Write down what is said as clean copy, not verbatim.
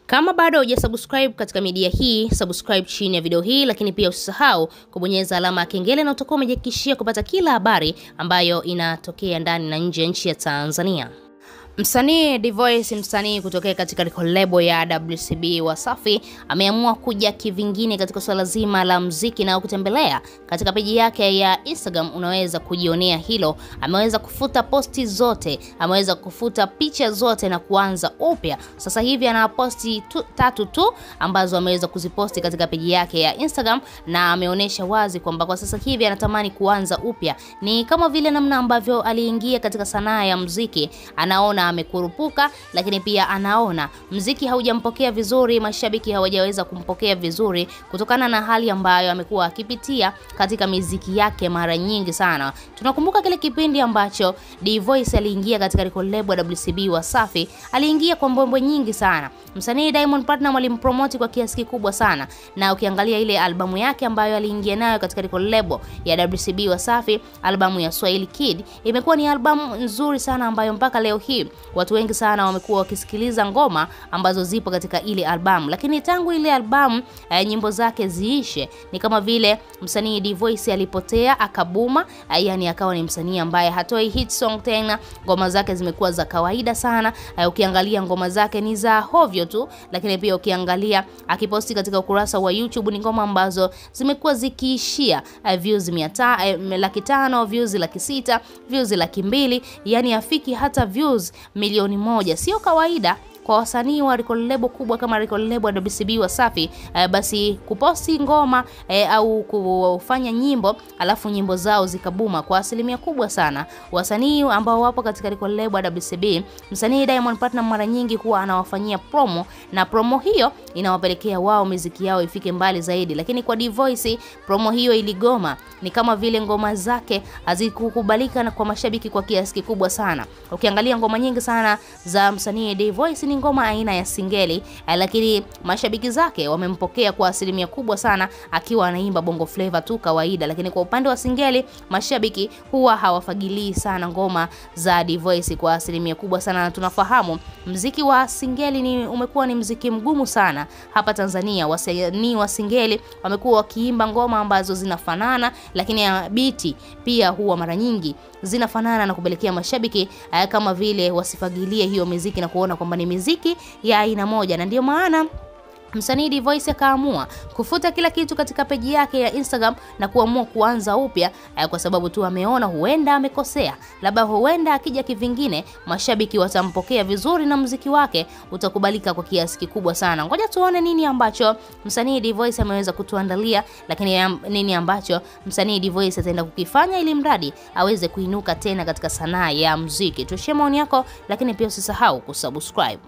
Kama bado hujasubscribe katika media hii, subscribe chini ya video hii, lakini pia usisahau kubonyeza alama ya kengele na utakuwa umejihakikishia kupata kila habari ambayo inatokea ndani na nje ya nchi ya Tanzania. Msanii D-Voice, msanii kutokea katika record label ya WCB Wasafi, ameamua kuja kivingine katika swala zima la muziki, na kutembelea katika peji yake ya Instagram unaweza kujionea hilo. Ameweza kufuta posti zote, ameweza kufuta picha zote na kuanza upya. Sasa hivi ana posti tatu tu ambazo ameweza kuziposti katika peji yake ya Instagram, na ameonesha wazi kwamba kwa sasa hivi anatamani kuanza upya. Ni kama vile namna ambavyo aliingia katika sanaa ya muziki, anaona amekurupuka, lakini pia anaona muziki haujampokea vizuri, mashabiki hawajaweza kumpokea vizuri kutokana na hali ambayo amekuwa akipitia katika miziki yake mara nyingi sana. Tunakumbuka kile kipindi ambacho D-Voice aliingia katika record label ya WCB Wasafi, aliingia kwa mbwembwe nyingi sana. Msanii Diamond Platnumz alimpromote kwa kiasi kikubwa sana, na ukiangalia ile albamu yake ambayo aliingia nayo katika record label ya WCB Wasafi, albamu ya Swahili Kid, imekuwa ni albamu nzuri sana ambayo mpaka leo hii watu wengi sana wamekuwa wakisikiliza ngoma ambazo zipo katika ile albamu. Lakini tangu ile albamu nyimbo zake ziishe, ni kama vile msanii D-Voice alipotea akabuma, yani akawa ni msanii ambaye hatoi hit song tena, ngoma zake zimekuwa za kawaida sana. Ukiangalia ngoma zake ni za hovyo tu, lakini pia ukiangalia akiposti katika ukurasa wa YouTube ni ngoma ambazo zimekuwa zikiishia views 500,000, views 600,000, views 200,000, yani afiki hata views 1,000,000. Sio kawaida kwa wasanii wa record label kubwa kama record label ya WCB Wasafi basi kuposti ngoma au kufanya nyimbo alafu nyimbo zao zikabuma. Kwa asilimia kubwa sana wasanii ambao wapo katika record label ya WCB, msanii Diamond Platnumz mara nyingi huwa anawafanyia promo, na promo hiyo inawapelekea wao muziki yao ifike mbali zaidi. Lakini kwa D-Voice promo hiyo iligoma, ni kama vile ngoma zake hazikukubalika na kwa mashabiki kwa kiasi kikubwa sana. Ukiangalia ngoma nyingi sana za msanii D-Voice ni ngoma aina ya singeli, lakini mashabiki zake wamempokea kwa asilimia kubwa sana akiwa anaimba bongo flavor tu kawaida. Lakini kwa upande wa singeli mashabiki huwa hawafagilii sana ngoma za D-Voice kwa asilimia kubwa sana, na tunafahamu muziki wa singeli ni umekuwa ni muziki mgumu sana hapa Tanzania. Wasanii wa singeli wamekuwa wakiimba ngoma ambazo zinafanana, lakini biti pia huwa mara nyingi zinafanana na kupelekea mashabiki kama vile wasifagilie hiyo muziki na kuona kwamba ni muziki ya aina moja. Na ndio maana msanii D-Voice akaamua kufuta kila kitu katika peji yake ya Instagram na kuamua kuanza upya, kwa sababu tu ameona huenda amekosea, labda huenda akija kivingine mashabiki watampokea vizuri na muziki wake utakubalika kwa kiasi kikubwa sana. Ngoja tuone nini ambacho msanii D-Voice ameweza kutuandalia, lakini nini ambacho msanii D-Voice ataenda kukifanya ili mradi aweze kuinuka tena katika sanaa ya muziki. Tushie maoni yako, lakini pia usisahau kusubscribe.